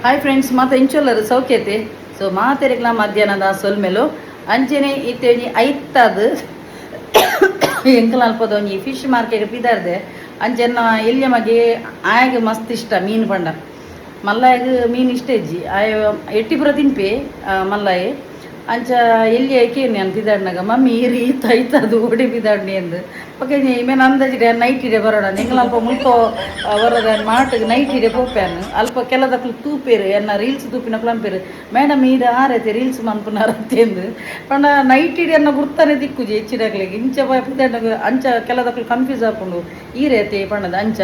Hi friends, ಮಾತ ಇಂಚೊಲ್ಲರು ಸೌಖ್ಯತೆ. ಸೊ ಮಾತೆರೆಗ್ಲ ಮಧ್ಯಾಹ್ನದ ಸೊಲ್ಮೆಲು. ಅಂಚೆನೆ ಇತ್ತೆ ಒಂಜಿ ಐತದು ಎಂಕಲ ಅಲ್ಪದ ಒಂಜಿ ಫಿಶ್ ಮಾರ್ಕೆಟ್ ಪಿದಾರ್ದೆ. ಅಂಚೆನ ಎಲ್ಯ ಮಗೆ ಆಯಗ್ ಮಸ್ತ್ ಇಷ್ಟ ಮೀನು ಪಂಡ. ಮಲ್ಲಾಯಗ್ ಮೀನು ಇಷ್ಟ ಇಜ್ಜಿ. ಆಯ ಎಟ್ಟಿ ಪೂರ ತಿನ್ಪೆ ಮಲ್ಲಾಯೆ. ಅಂಚ ಎಲ್ಲಿ ಕೇನು ನಾನು ಪಿದಾಡ್ನಾಗ, ಮಮ್ಮಿ ಈರು ಈತ ಐತದು ಓಡಿ ಪಿದಾಡ್ನಿ ಎಂದು. ಓಕೆ, ಇಮೇನ್ ಅಂದಾಜಿಡೆ ನೈಟ್ ಇಡೆ ಬರೋಣ. ಎಂಕಲ ಅಲ್ಪ ಮುಲ್ಕೋ ಬರೋದ ಮಾಟಿಗೆ ನೈಟ್ ಇಡೆ ಪೋಪ್ಯಾನು. ಅಲ್ಪ ಕೆಲದಕ್ಲು ತೂಪೇರು, ಎನ್ನ ರೀಲ್ಸ್ ತೂಪಿನಕ್ಲು ಅನ್ಪೇರು, ಮೇಡಮ್ ಈರು ಆರೈತೆ ರೀಲ್ಸ್ ಮನ್ಪುನಾರ ಅಂತೆಂದು. ಪಂಡ ನೈಟ್ ಇಡೆ ಅನ್ನ ಗುರ್ತಾನೆ ದಿಕ್ಕುಜಿ ಹೆಚ್ಚಿನಕ್ಲಿಗೆ. ಇಂಚ ಪಿದಾಡ್ನಾಗ ಅಂಚ ಕೆಲದಕ್ಲು ಕನ್ಫ್ಯೂಸ್ ಆಪುಂಡು, ಈರೈತೆ ಪಂಡದ. ಅಂಚ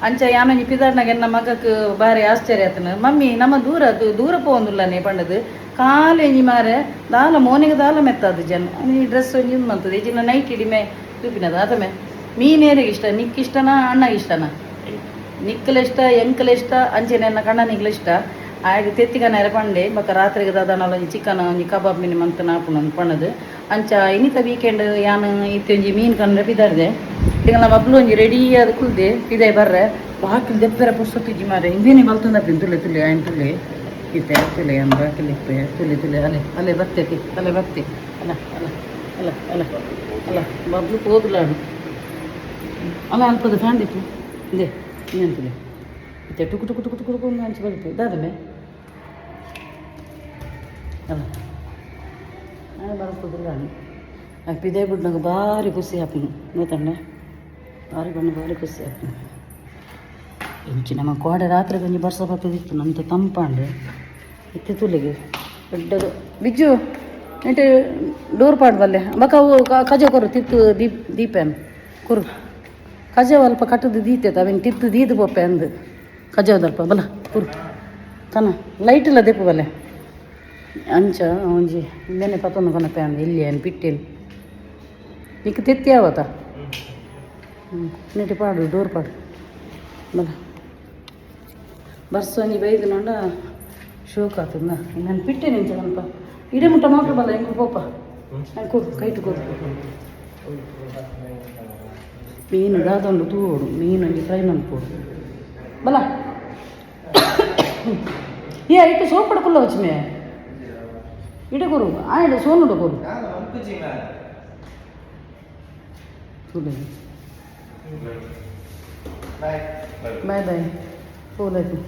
ಅಂಚ ಯಾನೊಂಜಿ ಪಿದಾಡ್ನಾಗ ಎನ್ನ ಮಗಕ್ ಬಾರಿ ಆಶ್ಚರ್ಯ ಆತನ. ಮಮ್ಮಿ ನಮ್ಮ ದೂರ ದೂರ ಪೋವೊಂದುಲ್ಲನೆ ಪಂಡದು. ಕಾಲು ಮಾರೆ ದಾಲ ಮೋನೆಗೆ ದಾಲ ಮೆತ್ತದು ಜನ ಈ ಡ್ರೆಸ್ ಒಂಜಿ ಇದು ಮಂತದೆ. ಇಜಿನ ನೈಟ್ ಇಡಿ ಮೇ ತೂಪಿನದ ಆತಮೆ. ಮೀನೇರಿಗೆ ಇಷ್ಟ? ನಿಕ್ ಇಷ್ಟನಾ, ಅಣ್ಣಗೆ ಇಷ್ಟನಾ? ನಿಕ್ಕಲ ಇಷ್ಟ, ಎಂಕಲ ಇಷ್ಟ, ಅಂಚೆನೆ ಎನ್ನ ಕಣ್ಣನಿಗ್ಲ ಇಷ್ಟ. ಆಗ ತೆತ್ತಿಗನೇರ ಪಂಡೆ. ಬೊಕ ರಾತ್ರಿಗೆ ದಾದಾನಲ ಒಂಜಿ ಚಿಕನ್ ಒಂಜಿ ಕಬಾಬ್ ಮಿನಿ ಮಂತ್ ನಾಪುಣ ಪಣದು. ಅಂಚ ಇನಿತ ವೀಕೆಂಡ್ ಯಾನ್ ಇತ್ತೆ ಒಂಜಿ ಮೀನು ಕಂಡ್ರೆ ಪಿದಾರ್ದೆ. ಈಗ ನಮ್ಮ ಬಬ್ಲು ಒಂಜಿ ರೆಡಿ ಆದ್ ಕುಲ್ದೆ ಪಿದಾಯ್ ಬರ್ರೆ. ಬಾಕಿಲ್ ದೆಪ್ಪೆರ ಪುರ್ಸೊತ್ತಿಜ್ಜಿ ಮಾರೆ. ಇಂದೇನೆ ಬಲ್ತೊಂದಪ್ಪಿನ. ತುಲೆ ತುಲೆ ಆಯ್ನ ತುಲೆ ಇತ್ತೆ ತುಲೆ ಅನ್ ಬಾಕಿಲ್ ಇಪ್ಪೆ. ತುಲೆ ತುಲೆ, ಅಲೆ ಅಲೆ ಬತ್ತೆ ತಿ ಅಲೆ ಬತ್ತೆ. ಅಲ್ಲ ಅಲ್ಲ ಅಲ್ಲ ಅಲ್ಲ ಅಲ್ಲ, ಬಬ್ಲು ಪೋದುಲಾಡು ಅಲ್ಲ. ಅಲ್ಪದ ಫ್ಯಾನ್ ದಿಪ್ಪು ಇಂದೆ ಇನ್ನೇನು ತುಲೆ. ಇತ್ತೆ ಟುಕು ಟುಕು ಟುಕು ಟುಕು ಟುಕು ಅಂಚೆ ಬರುತ್ತೆ ದಾದಮೆ. ಅಲ್ಲ ಬರ್ತದಿಲ್ಲ. ಪಿದಾಯ್ ಬಿಡ್ನಾಗ ಭಾರಿ ಖುಷಿ ಆಪುಂಡು ಗೊತ್ತಂಡ. ಭಾರಿ ಬಣ್ಣ ಭಾರಿ ಖುಷಿ ಆಪುಂಡು. ಇಂಚಿ ನಮ್ಮ ಕೋಡೆ ರಾತ್ರಿ ಒಂಜಿ ಬರ್ಸ ಬತ್ತದಿತ್ತು ನಮ್ದು ತಂಪಾಂಡು. ಇತ್ತೆ ತುಲಿಗೆ ದೊಡ್ಡದು. ಬಿಜ್ಜು, ನೆಟ್ ಡೋರ್ ಪಾಡ್ ಬಲ್ಲೆ. ಬೊಕ ಅವು ಕಜ ಕೊರು ತಿತ್ತು ದೀಪ್ ದೀಪೇನ್ ಕೊರು. ಕಜ ಅಲ್ಪ ಕಟ್ಟದು ದೀತೆ ಅವೇನು ತಿತ್ತು ದೀದು ಪೊಪ್ಪೆ ಅಂದು. ಕಜವದಲ್ಪ ಬಲ ಕುರು ಕನ ಲೈಟ್ ಇಲ್ಲ ದೆಪ್ಪು ಬಲ್ಲೆ. ಅಂಚ ಒಂಜಿ ಇಂದೆನೆ ಪತ್ತೊಂದು ಕೊನಪೆ ಅಂದು. ಇಲ್ಲಿ ಏನು ಪಿಟ್ಟೇನು ನಿಕ್ ತೆತ್ತಿ ಯಾವತ್ತ. ಹ್ಞೂ, ನೆಟ್ಟಿ ಪಾಡು, ಡೋರ್ ಪಾಡು ಬಲ. ಬರ್ಸ ಒಂಜಿ ಬೈದು ನೋಡ ಶೋಕ್ ಆತದ. ನಾನು ಪಿಟ್ಟೆ ನಿಂಚ ಇಡೇ ಮುಟ್ಟ ಮಾತ್ರ ಬಲ್ಲ. ಹೆಂಗೆ ಪೋಪ ನಾನು ಕೊಡು, ಕೈಟು ಕೊಡು. ಮೀನು ದಾದೊಂಡು ತೂಡು, ಮೀನು ಒಂಜಿ ಫ್ರೈ ಮನ್ಪೋಡು ಬಲ. ಏ ಐಟು ಸೋಪಡ ಕುಲ್ಲ ವಚ್ಚಮೆ. ಇಡೆ ಕೊರು, ಆಯ್ಡು ಸೋನುಡ ಕೊರು ತುಲೆ. Boy boy ಹೋಲಾಯ್ತು.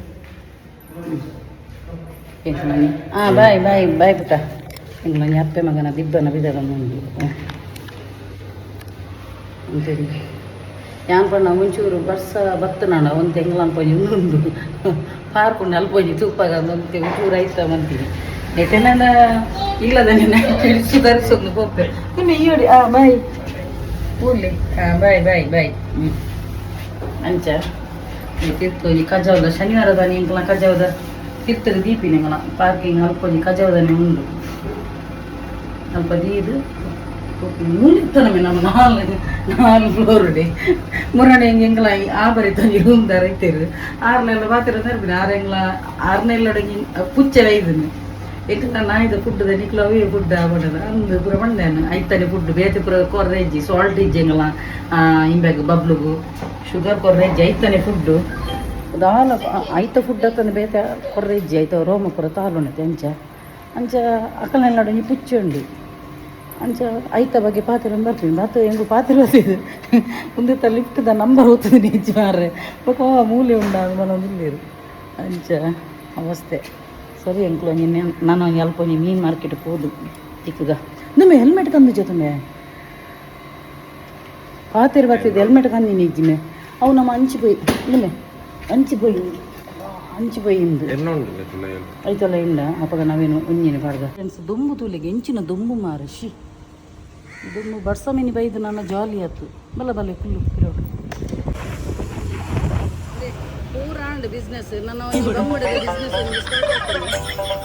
ಎಂಕುಲನಿ ಹಾಂ, ಬಾಯ್ ಬಾಯ್ ಬಾಯ್ ಪುಟ್ಟ. ಎಂಕುಲನಿ ಅಪ್ಪೆ ಮಗನ ದಿಬ್ಬನ ಬಿದರ ಮುಂದು ಅಂತೇಳಿ. ಯಾನ್ ಪಂಡ ಒಂಚೂರು ಬರ್ಸ ಬತ್ತನಾಡ ಒಂದು ತೆಂಗ್ಲಂಪ ಉಂಡು ಪಾರ್ಕೊಂಡು ಅಲ್ಪ ಒಂಜಿ ತೂಪಾಗ ಒಂತೆ ಒಂಚೂರು ಐತ ಮಂತೀನಿ. ನೆಟೆನ ಇಲ್ಲದನೆ ಸುಧಾರಿಸೊಂದು ಪೋಪೆ. ನಿಮ್ಮ ಈ ಆ ಬಾಯ್ ಊರ್ಲಿ. ಹಾಂ, ಬಾಯ್ ಬಾಯ್ ಬಾಯ್. ಹ್ಞೂ, ಅಂಚ ಈ ತಿರ್ತು ಒಂಜಿ ಕಜಾವದ. ಶನಿವಾರದ ಎಂಕಲ ಕಜಾವದ ತಿರ್ತದ ದೀಪಿನ. ಎಂಕಲ ಪಾರ್ಕಿಂಗ್ ಅಲ್ಪ ಒಂಜಿ ಕಜಾವದನೆ ಉಂಡು. ಅಲ್ಪ ದೀದು ಮೂಲಿತ್ತನಮೆ. ನಮ್ಮ ನಾಲ್ ನಾಲ್ ಫ್ಲೋರ್ ಮುರಣೆ ಹೆಂಗೆ ಎಂಕಲ ಆ ಬರಿ ಒಂಜಿ ರೂಮ್ ದಾರ ಇತ್ತೇರು. ಆರ್ನೆಲ್ಲ ಬಾತಿರ ತರ್ಪಿನ. ಆರ್ ಎಂಗ್ಲ ಆರ್ನೆಲ್ಲ ಪುಚ್ಚೆಲ ಇದನ್ನು ಎಂಕಲ ನಾಯಿದ ಫುಡ್ ನಿಕ್ಲ ಅವೇ ಫುಡ್ ಆಬಡದ ಅಂದು ಪೂರ ಬಂದೇನು. ಐತಾನೆ ಫುಡ್ ಬೇತೆ ಪೂರ ಕೊರ್ರೆ ಇಜ್ಜಿ, ಸಾಲ್ಟ್ ಇಜ್ಜಿ. ಎಂಗಲ ಇಂಬ್ಯಾಗ ಬಬ್ಲುಗು ಶುಗರ್ ಕೊರ್ರೆ ಇಜ್ಜಿ. ಐತಾನೆ ಫುಡ್ಡು ದಾಲ ಐತ ಫುಡ್ ಅತ್ತಂದು ಬೇತೆ ಕೊರ್ರೆ ಇಜ್ಜಿ. ಐತ ರೋಮ ಪೂರ ತಾಲುನತೆ. ಅಂಚ ಅಂಚ ಅಕಲ್ನೆಲ್ಲ ಒಂಜಿ ಪುಚ್ಚೆ ಉಂಡು. ಅಂಚ ಐತ ಬಗ್ಗೆ ಪಾತೆರ ಬರ್ತೀನಿ ಬಾತು. ಹೆಂಗು ಪಾತೆರ ಬರ್ತಿದ್ದು ಉಂದೆತ್ತ ಲಿಫ್ಟ್ದ ನಂಬರ್ ಓದ್ತದೆ ನಿಜ ಮಾರ್ರೆ. ಬೊಕ ಮೂಲೆ ಉಂಡ ಮನೊಂದು ಅಂಚ ಅವಸ್ಥೆ. ಸರಿ ಅಂಕ್ಲು, ಒಂಜಿ ನಾನು ಒಂಜಿ ಅಲ್ಪ ಒಂಜಿ ಮೀನು ಮಾರ್ಕೆಟ್ ಪೋದು ತಿಕ್ಕುಗ. ನಿಮ್ಮ ಹೆಲ್ಮೆಟ್ ಕಂದು ಜೊತೆ ಪಾತೆರ್ ಬರ್ತಿದ್ದೆ. ಹೆಲ್ಮೆಟ್ ಕಂದಿನಿ ಇಜ್ಜಿಮೆ. ಅವು ನಮ್ಮ ಅಂಚಿ ಪೋಯಿ ನಿಮ್ಮೆ ಅಂಚಿ ಪೋಯಿ ಅಂಚಿ ಪೋಯಿ ಇಂದು. ಎನ್ನ ಉಂಡು. ಐತಲ್ಲ ಇಂಡ ಅಪಗ ನಾವೇನು ಒಂಜಿನ ಪಾಡ್ದ. ಫ್ರೆಂಡ್ಸ್, ದುಂಬು ತೂಲಿಗೆ ಎಂಚಿನ ದುಂಬು ಮಾರ. She, ದುಂಬು ಬರ್ಸ ಮಿನಿ ಬೈದು ನನ್ನ ಜಾಲಿ ಆತು. ಬಲ ಬಲೆ ಕುಲ್ಲು ಪಿರೋಡು ಪೂರಾಂಡ್ ಬಿಸ್ನೆಸ್. ನನ್ನ ಒಂಜಿ ಬಂಗುಡೆ ಬಿಸ್ನೆಸ್ ಒಂಜಿ ಸ್ಟಾರ್ಟ್ ಆಯ್ತಲ್ಲ.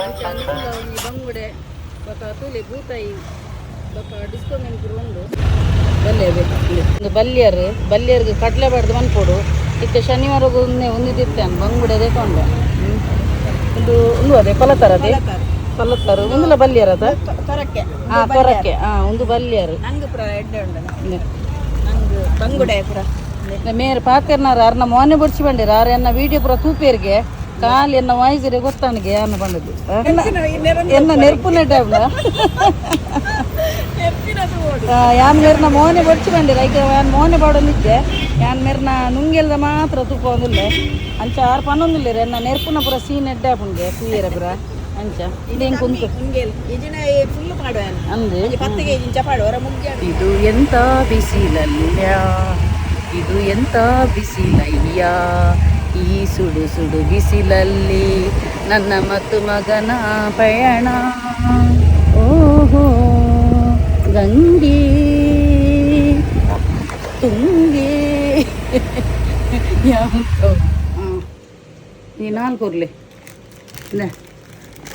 ಅಂಚ ಅನುಕೂಲ ಒಂಜಿ ಬಂಗುಡೆ ಬೊಕ ತೂಲೆ ಬೂತಾಯಿ ಬೊಕ ಡಿಸ್ಕೋ ಮೀನು ಪೂರ ಉಂಡು. ಬಲ್ಲೆ ಅವೆ ಒಂದು ಬಲ್ಯರ್ ಬಲ್ಯರ್ಗೆ ಕಡಲೆ ಬಾಡ್ದು ಮನ್ಪೊಡು. ಇತ್ತೆ ಶನಿವಾರ ಒಂದೇ ಒಂದು ತಿತ್ತೇನೆ ಬಂಗುಡೆ ದೇಕೊಂಡೆ. ಒಂದು ಒಂದು ಅದೇ ಪಲತರ, ಅದೇ ಪಲತ್ತರು. ಒಂದುಲ ಬಲ್ಯರ್ ಅದ. ತೊರಕೆ. ಹಾ, ತೊರಕೆ. ಹಾ, ಒಂದು ಬಲ್ಯರ್. ನಂಗೆ ಪೂರ ಎಡ್ಡೆ ಉಂಡು, ನಂಗೆ ಬಂಗುಡೆ ಪೂರ. ಮೇರ್ ಪಾತೆರ್ನಾರ ಅರ್ನ ಮೋನೆ ಬೊಡ್ಚಿ ಬಂಡಿರ. ಆರ್ ಎನ್ನ ವೀಡಿಯೋ ಪೂರ ತೂಪೇರಿಗೆ. ಖಾಲಿ ಎನ್ನ ವಾಯ್ಸಿರೆ ಗೊತ್ತಾನಿಗೆ ಯಾನು ಬಂದದ್ದು ಎನ್ನ ನೆರ್ಪುನ ಟೈಮ್ಲ ಯಾನ್ ಮೇರ್ನ ಮೋನೆ ಬಡ್ಚಿ ಬಂದಿರ ಐಕೆ ಯಾನ್ ಮೋನೆ ಬಾಡೊಂದಿದ್ದೆ ಯಾನ್ ಮೇರ್ನ ನುಂಗೆಲ್ದ ಮಾತ್ರ ತೂಪ ಒಂದಿಲ್ಲ ಅಂಚ ಆರು ಪನ್ನೊಂದಿಲ್ಲ ಎನ್ನ ನೆರ್ಪುನ ಪೂರ ಸೀನ್ ಎಡ್ಡೆ ಆಪುಂಗೆ ತೂಯರ ಪೂರ ಅಂಚ ಇದೇನ್ ಕುಂತು ಮುಂಗೇಲ್ ಇಜಿನ ಫುಲ್ ಪಾಡುವ ಅಂದು 10 ಕೆಜಿ ಇಂಚ ಪಾಡುವ ಮುಗ್ಗಿ. ಇದು ಎಂತ ಬಿಸಿಲಲ್ಲ, ಇದು ಎಂತ ಬಿಸಿಲಯ್ಯ, ಈ ಸುಡು ಸುಡು ಬಿಸಿಲಲ್ಲಿ ನನ್ನ ಮತ್ತು ಮಗನ ಪಯಣ. ಓಹೋ ಗಂಗೆ ತುಂಗೆ ಯಾವ ಈ ನಾಲ್ಕು ಉರ್ಲಿ ಇಂದೆ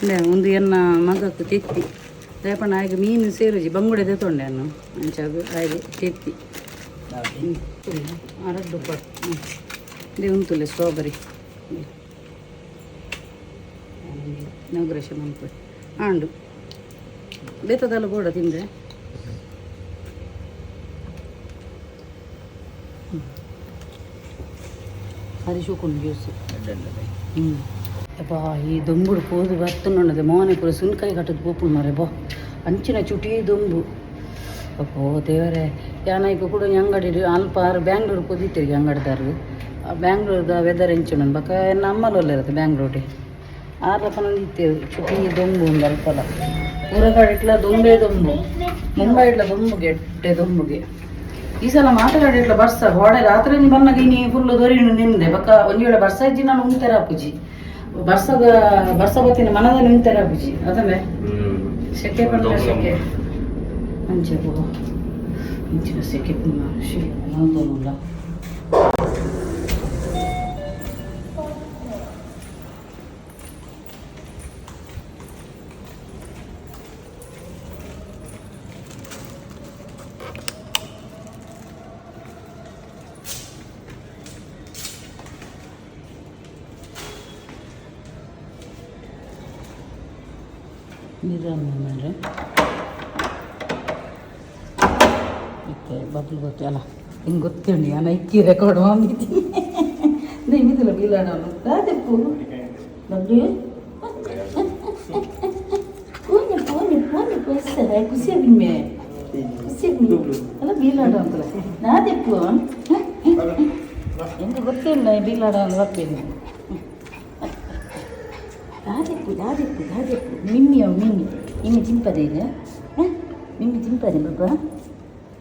ಇಂದೆ ಒಂದು ಎನ್ನ ಮಗಕ್ಕೆ ತೆತ್ತಿ ರೇಪಣ್ಣ ಆಯ್ಗೆ ಮೀನು ಸೇರುಜಿ ಬಂಗುಡೆ ತೊಂಡೆ ಅನ್ನು ಅಂಚಾಗ ಆಯ್ಗೆ ತೆತ್ತಿ ಅರಡ್ಡು ಪಟ್ಟು ಇದು ಉಂತುಲೆ ಸ್ಟ್ರಾಬೆರಿ ನವಗ್ರಹ ಮನ್ಪು ಆಂಡು ಬೇತದಲ್ಲ ಬೋಡ ತಿಂದೆ. ಹರಿಶುಕೊಂಡು ಜ್ಯೂಸ್. ಅಬ್ಬಾ ಈ ದೊಂಬುಡು ಪೋದು ಬತ್ತುಂಡುಂಡದೆ ಮೋನೆ ಪೂರ ಸುನ್ಕಾಯಿ ಕಟ್ಟದು ಪೋಪುಂಡು ಮಾರೆ ಬೋ ಅಂಚಿನ ಚುಟಿ ದೊಂಬು. ಅಪ್ಪೋ ದೇವರೇ, ಯಾನಾಯ್ಕ ಕೂಡ ಅಂಗಡಿ ಅಲ್ಪ ಆರು ಬ್ಯಾಂಗ್ಳೂರು ಪೋದಿತ್ತಿರಿ ಅಂಗಡಿದಾರು. ಆ ಬ್ಯಾಂಗ್ಳೂರ್ದ ವೆದರ್ ಎಂಚುಂಡು ಬೊಕ ಎನ್ನ ಅಮ್ಮಲೊಲ್ಲ ಇರುತ್ತೆ ಬ್ಯಾಂಗ್ಳೂರು ಆರ್ಲ ಪನೊಂದಿತ್ತೇವು ಚುಟಿ ದೊಂಬು ಉಂಡು ಅಲ್ಪಲ ಊರಗಾಡಿಟ್ಲ ದೊಂಬೆ ದೊಂಬು, ಮುಂಬೈ ಇಟ್ಲ ದೊಂಬುಗೆ ಎಡ್ಡೆ ದೊಂಬುಗೆ. ಈ ಸಲ ಮಾತನಾಡಿಟ್ಲ ಬರ್ಸ ಹೊಡೆ ರಾತ್ರಿ ಬನ್ನಾಗ ಇನಿ ಫುಲ್ ದೊರಿನು ನಿಂದೆ ಬೊಕ ಒಂಜಿ ವೇಳೆ ಬರ್ಸ ಇಜ್ಜಿ ನಾನು ಉಂತೆರ ಅಪ್ಪುಜಿ ಬರ್ಸದ ಬರ್ಸ ಬತ್ತಿನ ಮನದಲ್ಲಿ ಉಂತೆರ ಅಪ್ಪುಜಿ ಅದನ್ನೇ ಸೆಕೆ ಬಂದ್ರೆ ಸೆಕೆ ಅಂಚೆ ಪೋ ಅಂಚಿನ ಸೆಕೆ ಪುನಃ ಮಲ್ತೊಂದುಲ್ಲ. ನಿಧಾನ ಮಾರ್ರೆ. ಮತ್ತೆ ಬಬ್ಲು ಗೊತ್ತೆ ಅಲ್ಲ ಹಿಂಗೆ ಗೊತ್ತೇಳಿ ನಾನು ಇಕ್ಕಿ ರೆಕಾರ್ಡ್ ಮಾಡಿದ್ದೀನಿ ನೇಮಿದಿಲ್ಲ ಬೀಲಾಡೋನು ರಾಜಪ್ಪು ಬಬ್ಲು phone phone phone ಖುಷಿ ಖುಷಿಯಾಗಿ ಖುಷಿಯಾಗಿ ಅಲ್ಲ ಬೀಲಾಡ ಅಂತಲ್ಲ ನಾದೆಪ್ಪು ಹೆಂಗೆ ಗೊತ್ತೇನು ಬೀಲಾಡ ಅಂತ ಬರ್ತೀನಿ. ದಾದೆಪ್ಪು ದಾದೆಪ್ಪು ದಾದೆಪ್ಪು ಮಿಮ್ಮಿ ಅವು ಮಿಮ್ಮಿ ನಿಮ್ಮಿ ತಿಂಪದೆ ಈಗ ಮಿಮ್ಮಿ ತಿಂಪದೆ ಬಾಬಾ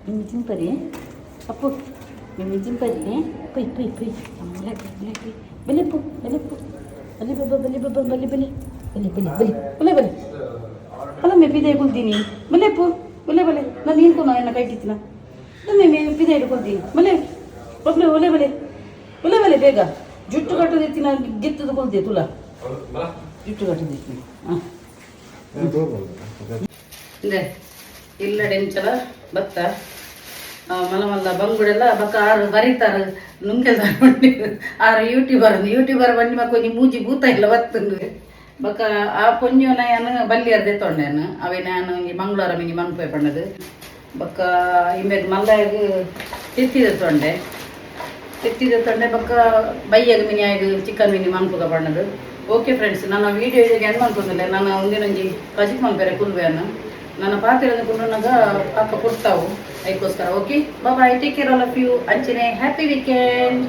ಮಿಮ್ಮಿ ತಿಂಪದೆ ಅಪ್ಪು ಮಿಮ್ಮಿ ತಿಂಪದೆ ಪೊಯ್ ಪೊಯ್ ಪೊಯ್ ಅಮ್ಮಲೆ ಬಲೆ ಬಲೆಪ್ಪು ಬಲೆಪ್ಪು ಬಲೆ ಬಾಬಾ ಬಲೆ ಬಾಬಾ ಬಲೆ ಬಲೆ ಬಲೆ ಬಲೆ ಬಲೆ ಬಲೆ ಬಲೆ ಅಲ್ಲ ಮೇ ಪಿದೆ ಕೊಲ್ತೀನಿ ಬಲೆಪ್ಪು ಬಲೆ ಬಲೆ ನಾನು ನೀನು ಎಣ್ಣ ಕೈ ಕಿತ್ತಿನ ನಮ್ಮ ಮೇ ಪಿದೆ ಹಿಡ್ಕೊಳ್ತೀನಿ ಬಲೆ ಬಬ್ಲೆ ಒಲೆ ಬಲೆ ಒಲೆ ಬಲೆ ಬೇಗ ಜುಟ್ಟು ಕಟ್ಟೋದಿತ್ತಿ ನಾನು ಗೆತ್ತದು ಕೊಲ್ತೆ ತುಲಾ ಜುಟ್ಟು ಕಟ್ಟೋದಿತ್ತಿ ಹಾಂ ಇಂದೆ ಇಲ್ಲ ಎಂಚಲ ಭತ್ತ ಮಲ್ಲ ಮಲ್ಲ ಬಂಗುಡೆಲ್ಲ ಬಕ್ಕ ಆರು ಬರೀತಾರ ನುಂಗೆಲ್ ಆರು ಯೂಟ್ಯೂಬರ್ ಯೂಟ್ಯೂಬರ್ ಬಂಡಿ ಮಕ್ಕ ಒಂಜಿ ಮೂಜಿ ಭೂತ ಇಲ್ಲ ಬತ್ತುಂಡು ಬೊಕ್ಕ ಆ ಪೊಂಜೋನ ಯಾನ್ ಬಲ್ಲಿಯರ್ದೆ ತೊಂಡೆನು ಅವೆ ನಾನು ಒಂಜಿ ಮಂಗಳವಾರ ಮಿನಿ ಮನ್ಪೆ ಪಣ್ಣದು ಬೊಕ್ಕ ಇಂಬೆಗ್ ಮಲ್ಲಗ್ ತೆತ್ತಿದ ತೊಂಡೆ ತೆತ್ತಿದ ತೊಂಡೆ ಬೊಕ್ಕ ಬೈಯಗ್ ಮಿನಿ ಆಯ್ದು ಚಿಕನ್ ಮಿನಿ ಮನ್ಪುಗ ಪಣ್ಣದು. ಓಕೆ ಫ್ರೆಂಡ್ಸ್, ನನ್ನ ವೀಡಿಯೋ ಇದಕ್ಕೆ ಎಂಡ್ ಮನ್ಪೊಂದಿಲ್ಲ. ನಾನು ಒಂದಿನೊಂಜಿ ಕಜಿಕ್ ಮನ್ಪೆರೆ ಕುಲ್ವೇನು ನನ್ನ ಪಾತ್ರೆ ಕುಂಡುನಾಗ ಪಾಪ ಕೊಡ್ತಾವು ಅದಕ್ಕೋಸ್ಕರ. Okay, bye, take care all of you. ಅಂಚನೆ ಹ್ಯಾಪಿ ವೀಕೆಂಡ್.